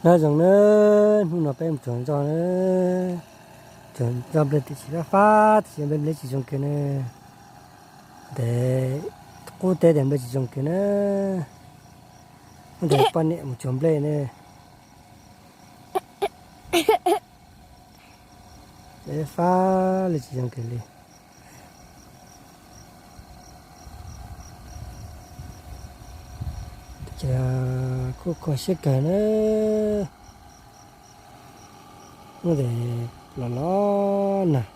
Nyob zoo na, hnub no peb mus tsuag ntxoog na, tsuag ntxoog nplej tiam sis fab fab tiam sis nplej tsis zoo kiag na. Ntev qub teb tias nplej tsis zoo kiag na. Ntev poj niam mus tsuag nplej ne. Ntev fab li tsis zoo kiag li. Ces kuj kho siab kawg na. Muab tes los los nag,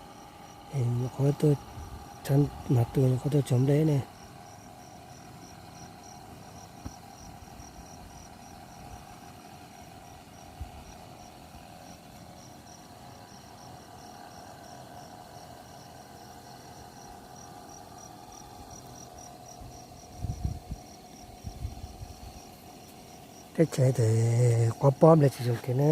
nyuam qhuav tuaj, mas tus nyuam qhuav tuaj tsuag nplej ne. Teb chaws tes quav pob nplej tsis zoo kiag na.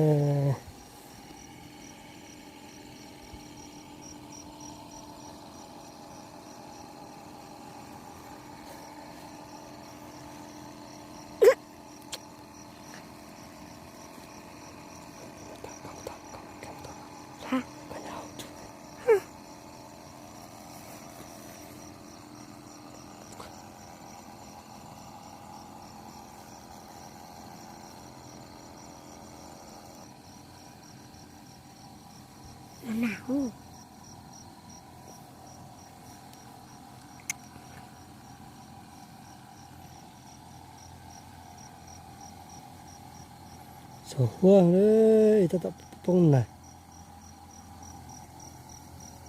Txaus huab, tab tom poob nag.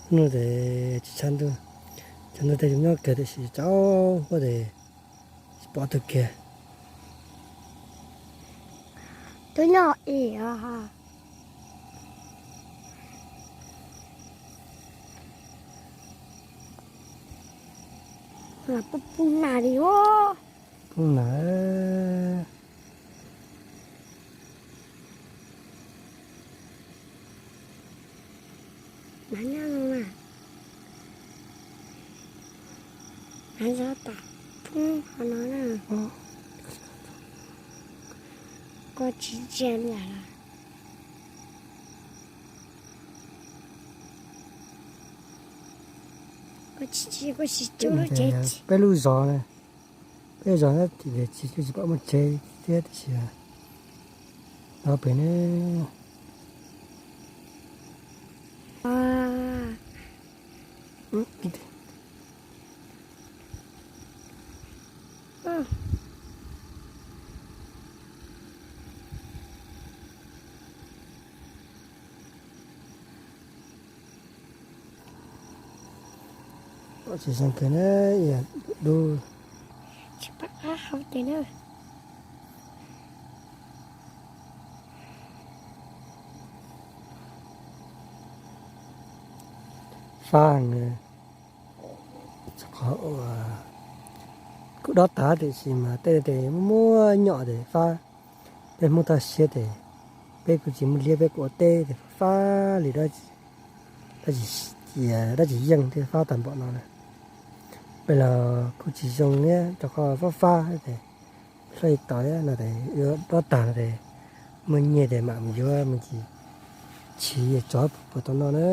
Hnub no tes tsis tshav ntuj, tshav ntuj tej zoo nyob kawg tiam sis txaus huab tes tsis pom tug kiag. Twb nyob i poob nag li os. Poob nag. Mas zov tas poob qhov no na. Koj tsis ntsia nram los. Koj tsis ntsia, koj tsis cub lub tsev. Peb lub zos, peb zos tsis, tsis pom muaj tsev thiab tiam sis no pem ne. Tsis zoo kiag na, ib yam dub. Tsis pom qab hau tes na. Fab, qhov kuj dob tag tiam sis mas tej tes muaj nyom tes fab. Peb Hmoob toj siab tes peb kuj tsis muaj liab, peb kuj ua teb tes fab li, dab tsis yeej thiab fab tag npaum no na. Peb los kuj tsis zoo thiab rau qhov fab fab tes hlais tau no tes yuav dob tag no tes muaj nyiaj tes mam mus yuav me ntsis chiv tsov puas tau noj na.